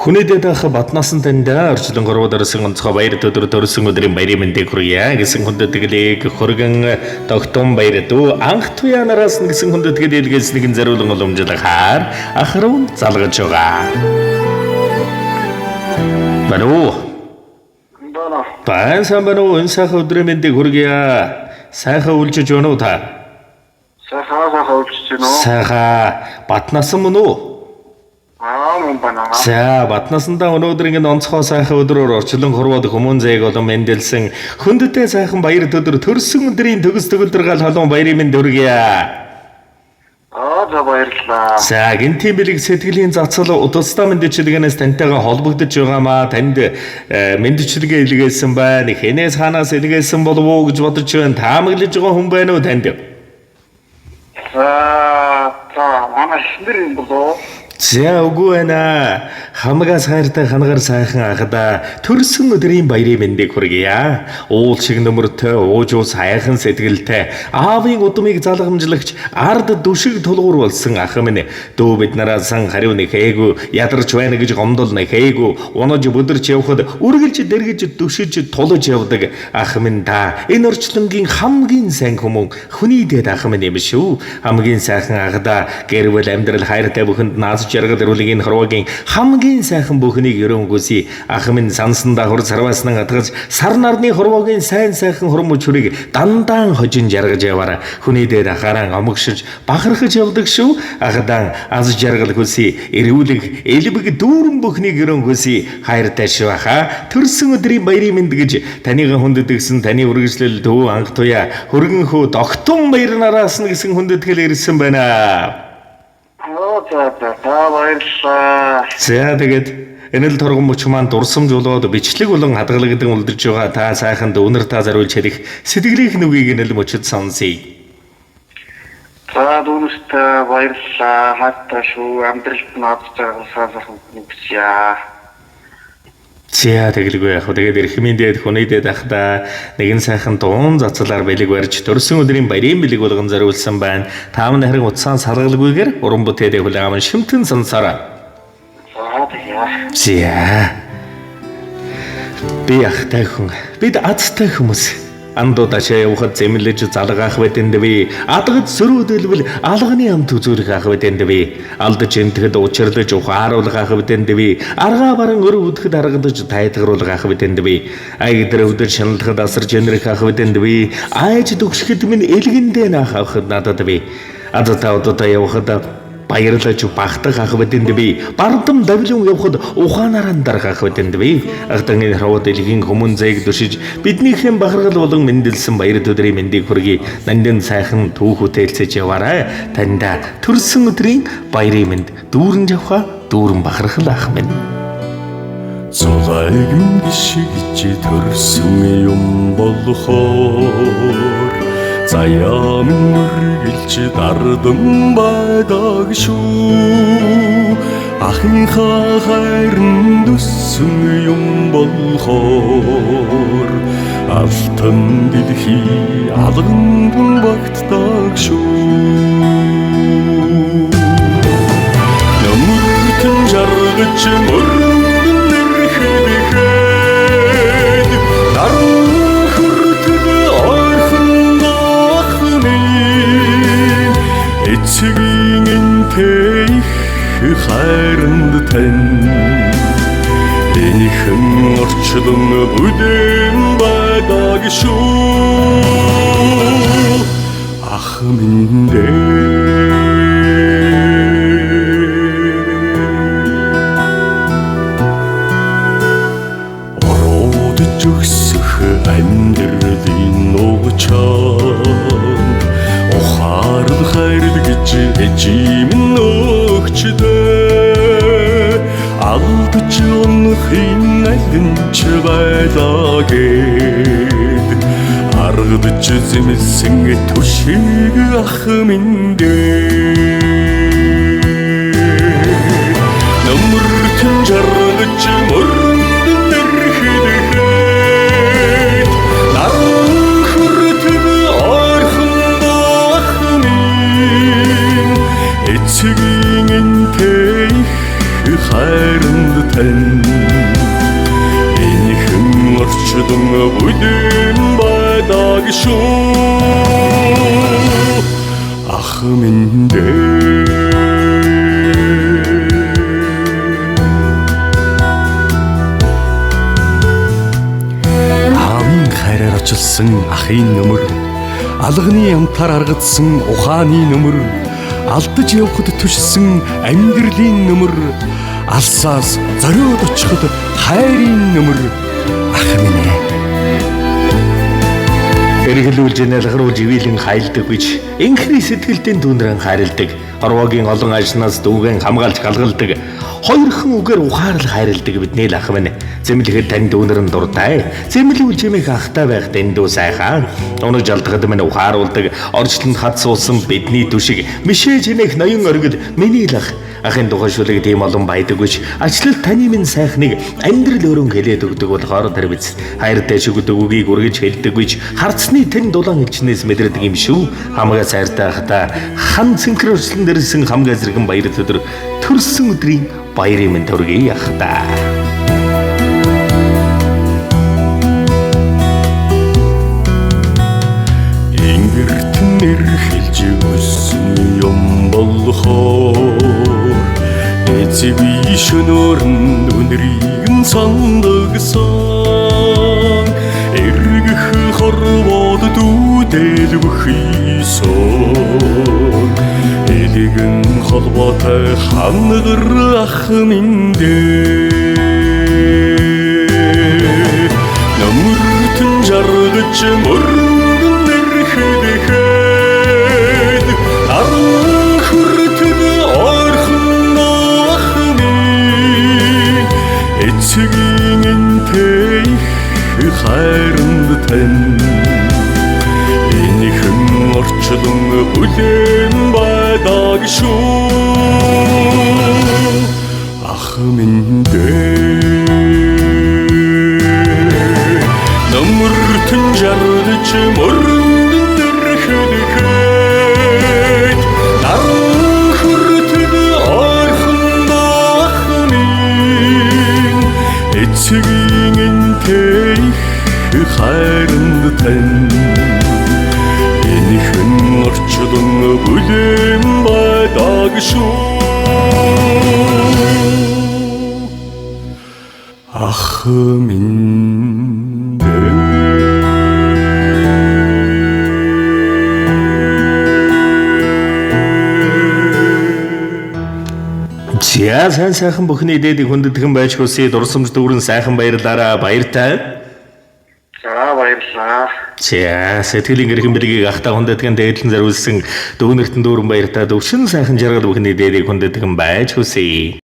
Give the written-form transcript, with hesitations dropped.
Хүний дэд ах Батнасан танд орчлон 3 дарсан онцгой баяр өдөр төрсөн өдрийн баярын мэндийг хүргье гэсэн хүндэтгэл хөргөн тогтун баяр дүү анх туяа нараас нь гэсэн хүндэтгэл илгээснийг нь зориулан уламжлахаар ах руу залгаж байгаа. Баруу. Бана. Байн сайн байна уу? Энэ сайхан өдрийн мэндийг хүргье. Сайхан үлжиж байна уу та? Сайхан сайхан үлжиж байна уу? Сайхан. Батнасан мөн үү? Аа мөн байна. За, Батнасандаа өнөөдөр ингэ онцгой сайхан өдрөөр орчлон хорвоод хүмүүн зээг болон мэндэлсэн хүндтэй сайхан баяр өдөр төрсөн өдрийн төгс төгөлдөр гал халуун баярын мэнд хүргье. Аа за баярлалаа. За, гинтийн бэлэг сэтгэлийн цацал удастаа мэндчилгээнээс тантайгаа холбогдож байгаамаа. Танд мэндчилгээ илгээсэн байна. Хэнээс хаанаас илгээсэн болов уу гэж бодож байна. Таамаглаж байгаа хүн байна уу танд? За за манай эхнэр юм болоо. За, үгүй байна. Хамгаас хайртай хангаар сайхан ахда төрсөн өдрийн баярын мэндийг хүргье. Уул шиг нөмөртэй, ууж сайхан сэтгэлтэй, аавын удмыг залгамжлагч, ард дүшиг тулгуур болсон ах минь. Дүү бид нараас сан хариу нэхээгүй, ядарч байна гэж гомдол нэхээгүй, унаж бүдэрч явхад үргэлж дэргэж дүшиж тулж явдаг ах минь та. Энэ орчлонгийн хамгийн сайн хүмүүн хүний дэд ах минь юм шүү. Хамгийн сайхан ахда гэр бүл амьдрал хайртай бүхэнд наас жаргал эрүүлгийн хорвоогийн хамгийн сайхан бүхнийг өрөөн хүсье. Ах минь сансандаа хур сарвааснан атгаж сар нарны хорвоогийн сайн сайхан хурм мөчрийг дандаан хожин жаргаж яваарай. Хүний дээр ахаараа омогшиж бахархаж явдаг шүү. Ахдаан аз жаргал хүсье. Эрүүлэг элбэг дүүрэн бүхнийг өрөөн хүсье. Хайртай шүү ахаа. Төрсөн өдрийн баярын мэнд гэж таныгаа хүндэтгсэн таны үргэлжлэл дүү анх туяа хөргөн хөө догтун баяр нараас нь гэсэн хүндэтгэл ирсэн байна. Аа за за та баярлалаа. За, тэгээд энэ л торгон мөч маань дурсамж болоод бичлэг болон хадгалагдан үлдэж байгаа та сайхан дүүнер та зориулж хэлэх сэтгэлийнх нүгийг энэ л мөчөд сонсъё. За дүүнерт баярлалаа. Хайртай шүү. Амьдралд нь аз жаргал сайн сайхан хүсье. За, тэгэлгүй яах вэ? Тэгээд эрхмийн дээд хүний дээд ахта нэгэн сайхан дуун цацлаар бэлэг барьж төрсөн өдрийн баярын бэлэг болгон зориулсан байна. Та минь харин утсаан саргалгүйгээр уран бүтээлээ хүлээн аван шимтэн сонсороо. За тэгье. За. Би ахтай хүн. Бид азтай хүмүүс. Андууд ачаа явахад зэмлэж залгаах байтэнд би. Адгад сөрүүдэлбэл алганы амт үзүүлэх ах байтэнд би. Алдаж энтгэд учирлаж ухааруулах ах байтэнд би. Аргаа баран өр үдэхэд аргадаж тайтгаруулах ах байтэнд би. Аяг дээр өдөр шаналхад асарч энэрх ах байтэнд би. Айж дүгшгэд минь элгэндээ наах авахд надад би. Азтаа удаа явахад баярлаж багтах ах бидэнд би. Бардам давлин явхад ухаанаар андарах ах бидэнд би. Ахтан энэ хаваад дэлхийн хүмүүн зээг дүшиж биднийхэн бахархал болон мэндэлсэн баяр өдрийн мэндийг хүргэе. Нандин сайхан түүх бүтээлцэж яваарай. Таньда төрсөн өдрийн баярын мэнд дүүрэн жавхаа дүүрэн бахархал ах минь. Зулайг минь гიშгэж төрсөн юм болохоор заяа минь үргэлж дардан байдаг шүү. Ахынхаа хайранд өссөн юм болохоор алтан дэлхий алганд багтдаг шүү. Нөмөртөн жаргаж мөрөнд нэрхэд наран хүртэл ойрхон ах минь эцгийн энтэй их хайранд тань энэхэн орчлон бүдэн байдаг шүү. Ах минь дээ. Ороод жөгсөх амьдралын нугчаан ухаарл хайрл гэж ээжим нөгчдөө алдаж унахын аль ч байлаа гэд аргадж зэмлсэн түшиг ах минь дээ. Нөмөртөн жаргаж мөрөнд нэрхэд наран хүртэл ойрхон ах минь эцгийн энтэй их хайранд тань бүлээн байдаг шүү. Ах минь дээ. Аавын хайраар очилсан ахын нөмөр, алганы амтаар аргадсан ухааны нөмөр, алдаж явхад түшсэн амьдралын нөмөр, алсаас зориод очиход хайрын нөмөр ах минь ээ. Эргэлүүлж налгаруулж ивэлэн хайлдаг гэж инхний сэтгэлдэн дүнрэн хайрладаг. Хорвоогийн олон ажнаас дүүгэн хамгаалж галгалдаг. Хоёрхан үгээр ухаарл хайрладаг бидний л ах минь. Зэмлэхэд тань дүүнэрэн дуртай. Зэмлүүл чимээх ахтай байх дэндүү сайхан. Унаж алдахад минь ухааруулдаг. Орчлонд хад суусан бидний түшиг. Мишээ чимээх ноён оргил миний л ах. Ахын тухай шүлэг тийм олон байдаг гэж ачлал таны минь сайхныг амьдрал өрөн хэлээд өгдөг болохоор тэр биз. Хайртай шүгдэг үгийг үргэж хэлдэг гэж харцны тэн дулаан элчнээс мэдэрдэг юм шүү. Хамгаас хайртай ахта хан цэнхэр өрслөн дэрсэн хамгаа зэрэгэн баяр өдөр төрсөн өдрийн баярын минь төргий ахта. Ингэртэн эрхэлж өссөн юм болохоор эцэг шөнөөр нь үнэрийг нь сандагсан, эргэх хорвоод дүүдэл бүхийсэн, элэгэн холбоотой хангар ах минь дээ. Нөмөртөн жаргаж мөрөнгөн эрхэдэхэд наран хүртэл ойрхон ах минь, эцгийн энтэй их хайранд тань энэхэн орчлон бүлээн байдаг шүү. Ах минь дээ. Нөмөртөн жаргаж мөрөнгөн эрхэдэхэд наран хүртэл ойрхон ах минь, эцгийн энтэй их хайранд тань энэхэн орчлон бүлээн байдаг шүү. Ах минь дээ. За сайн сайхан бүхний дээдийг хүндэтгэн байж хүсье. Дурсамж дүүрэн сайхан баярлаараа баяртай. За баярлалаа. За сэтгэлийн гэрхэн бэлгийг ахта хүндэтгэн дээдлэн зориулсан дүүнэртэн дүүрэн баяртай төвшин сайхан жаргал бүхний дээдийг хүндэтгэн байж хүсье.